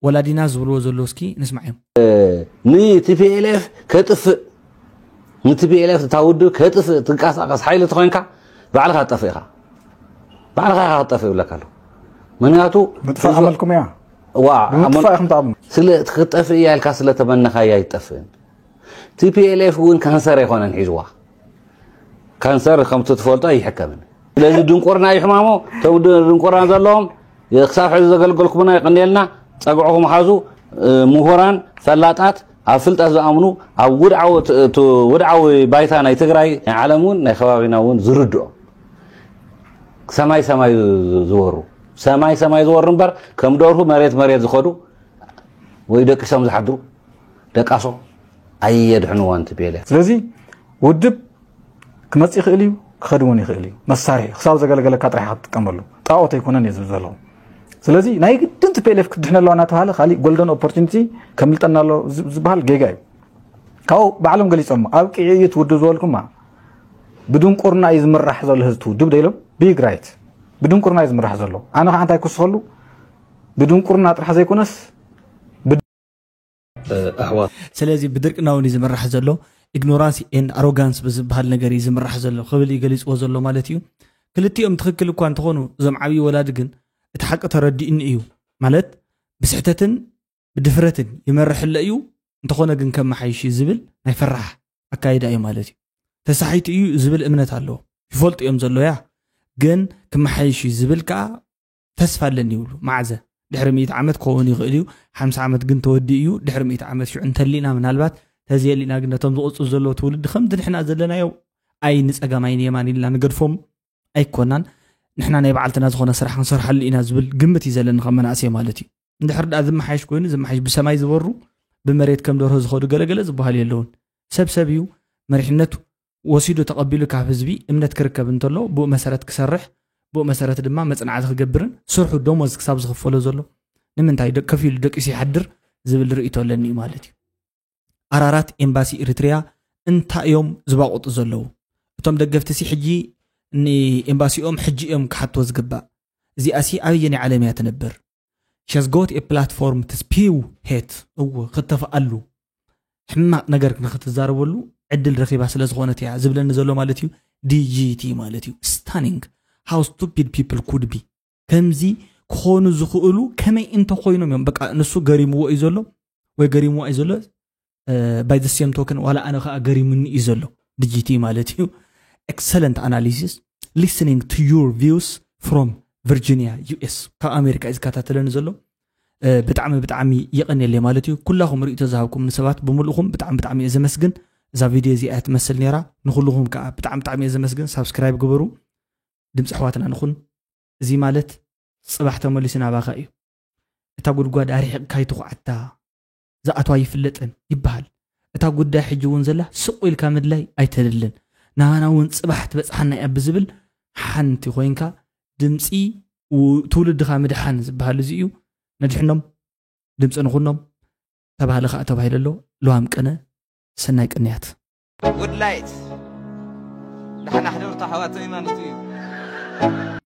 ወላዲና ዝብልዎ ዘለዉ እስኪ ንስማዕ እዮም። ንቲፒኤልኤፍ ከጥፍእ ንቲፒኤልኤፍ እታ ውድብ ከጥፍእ ትንቀሳቀስ ሓይሊ ተኮይንካ ባዕልካ ትጠፍእ ኢኻ። ባዕልካ ኢኻ ክትጠፍእ ይብለካ ኣለኹ። ምክንያቱ ምጥፋእ ኣመልኩም እያ። ዋ ብምጥፋእ ኢኹም ትኣምኑ። ስለ ክትጠፍእ እያ ኢልካ ስለተመነኻያ ኣይትጠፍእን። ቲፒኤልኤፍ እውን ካንሰር ኣይኮነን ሒዝዋ። ካንሰር ከምቲ ትፈልጦ ኣይሕከምን። ስለዚ ድንቁርና እዩ ሕማሞ። እቶም ድ- ድንቁርና ዘለዎም ክሳብ ሕዚ ዘገልገልኩምና ይቀንየልና። ጸግዕኹም ሓዙ። እ፣ ምሁራን ፈላጣት ኣብ ፍልጠት ዝኣምኑ ኣብ ውድዓዊ ት- ት- ውድዓዊ ባይታ ናይ ትግራይ ናይ ዓለም እውን ናይ ከባቢና እውን ዝርድኦ ሰማይ ሰማይ ዝ- ዝወሩ ሰማይ ሰማይ ዝወሩ እምበር ከም ደርሁ መሬት መሬት ዝኸዱ ወይ ደቂሶም ዝሓድሩ ደቃሶም ኣየድሕንዋን ቲፒኤልኤፍ። ስለዚ ውድብ ክመጽእ ይኽእል እዩ፣ ክኸድ እውን ይኽእል እዩ። መሳርሒ ክሳብ ዘገለገለካ ጥራሕ ክትጥቀመሉ። ጣኦት ኣይኮነን እየ ዝብል ዘለኹ። ስለዚ ናይ ግድን ቲፒኤልኤፍ ክትድሕን ኣለዋ እናተባሃለ ካሊእ ጎልደን ኦፖርቹኒቲ ከምልጠና ኣሎ ዝ- ዝበሃል ጌጋ እዩ። ካብኡ ባዕሎም ገሊፆም ኣብቂዑ እዩ እቲ ውድብ ዝበልኩማ ብድንቁርና እዩ ዝምራሕ ዘሎ ህዝቢ ውድብ ደኢሎም ቢግ ራይት ብድንቁርና እዩ ዝምራሕ ዘሎ። ኣነ ከዓ እንታይ ክስኸሉ ብድንቁርና ጥራሕ ዘይኮነስ ኣሕዋት ስለዚ ብድርቅና እውን እዩ ዝምራሕ ዘሎ። ኢግኖራንስ ኤንድ ኣሮጋንስ ብዝበሃል ነገር እዩ ዝምራሕ ዘሎ ክብል እዩ ገሊፅዎ ዘሎ ማለት እዩ። ክልቲኦም ትኽክል እኳ እንተኾኑ እዞም ዓብዪ ወላዲ ግን እቲ ሓቂ ተረዲእኒ እዩ ማለት ብስሕተትን ብድፍረትን ይመርሕ ኣሎ እዩ። እንተኾነ ግን ከመሓይሽ እዩ ዝብል ናይ ፈራሕ ኣካይዳ እዩ ማለት እዩ። ተሳሒቱ እዩ ዝብል እምነት ኣለዎ። ይፈልጡ እዮም ዘሎ እያ ግን ክመሓይሽ እዩ ዝብል ከዓ ተስፋ ኣለኒ ይብሉ። ማዕዘ ድሕሪ ሚእቲ ዓመት ክኸውን ይኽእል እዩ። ሓምሳ ዓመት ግን ተወዲኡ እዩ። ድሕሪ ሚእቲ ዓመት ሽዑ እንተሊና ምናልባት ተዘየሊና ግን ነቶም ዝቕፅሉ ዘለዉ ትውልዲ ከምዚ ንሕና ዘለናዮ ኣይ ንፀጋም ኣይ ንየማን ኢልና ንገድፎም ኣይኮናን። ንሕና ናይ በዓልትና ዝኾነ ስራሕ ክንሰርሓሉ ኢና ዝብል ግምት እዩ ዘለኒ ከም መናእሰይ ማለት እዩ። እንድሕር ደኣ ዝመሓየሽ ኮይኑ ዝመሓየሽ ብሰማይ ዝበሩ ብመሬት ከም ደርሆ ዝኸዱ ገለገለ ዝበሃሉ የለውን። ሰብ ሰብ እዩ። መሪሕነት ወሲዱ ተቐቢሉ ካብ ህዝቢ እምነት ክርከብ እንተሎ ብኡ መሰረት ክሰርሕ ብኡ መሰረት ድማ መፅናዕቲ ክገብርን ስርሑ ደሞዝ ክሳብ ዝኽፈሎ ዘሎ ንምንታይ ደቂ ከፊሉ ደቂሱ ይሓድር ዝብል ርእይቶ ኣለኒ እዩ ማለት እዩ። ኣራራት ኤምባሲ ኤሪትሪያ እንታይ እዮም ዝባቑጡ ዘለዉ? እቶም ደገፍቲ ሲ ሕጂ ንኤምባሲኦም ሕጂ እዮም ክሓትዎ ዝግባእ። እዚኣ ሲ ኣበየናይ ዓለም እያ ትነብር? She has got a platform to spew hate እዎ ክተፍኣሉ ሕማቕ ነገር ንክትዛረበሉ ዕድል ረኺባ ስለ ዝኾነት እያ ዝብለኒ ዘሎ ማለት እዩ። ዲጂቲ ማለት እዩ። Stunning how stupid people could be። ከምዚ ክኾኑ ዝኽእሉ ከመይ እንተኮይኖም እዮም በቃ ንሱ ገሪምዎ እዩ ዘሎ ወይ ገሪምዋ እዩ ዘሎ። By the same token ዋላ ኣነ ከዓ ገሪሙኒ እዩ ዘሎ። ዲጂቲ ማለት እዩ። Excellent analysis. Listening to your views from Virginia US ካብ ኣሜሪካ እዩ ዝከታተለኒ ዘሎ። ብጣዕሚ ብጣዕሚ የቐንየለይ ማለት እዩ። ኩላኹም ርእይቶ ዝሃብኩም ንሰባት ብምልእኹም ብጣዕሚ ብጣዕሚ እየ ዘመስግን። እዛ ቪድዮ እዚኣ እያ ትመስል ነይራ። ንኩልኹም ከዓ ብጣዕሚ ብጣዕሚ እየ ዘመስግን። ሳብስክራይብ ግበሩ። ድምፂ ኣሕዋትና ንኹን። እዚ ማለት ፅባሕ ተመሊሱ ናባኻ እዩ። እታ ጉድጓድ ኣርሒቕካ ኣይትኹዓታ። ዝኣትዋ ይፍለጠን ይበሃል። እታ ጉዳይ ሕጂ እውን ዘላ ስቕ ኢልካ ምድላይ ኣይተደልን። ናባና እውን ፅባሕ ትበፅሓና እያ ብዝብል ሓንቲ ኮይንካ ድምፂ ትውልድኻ ምድሓን ዝበሃል እዚ እዩ። ነድሕኖም ድምፂ ንኹኖም ተባህለ ከዓ ተባሂለ ኣሎ። ለዋም ቅነ ሰናይ ቅንያት። Good light. ደሓን ኣሕደሩ ኣሕዋተይ ማለት እዩ።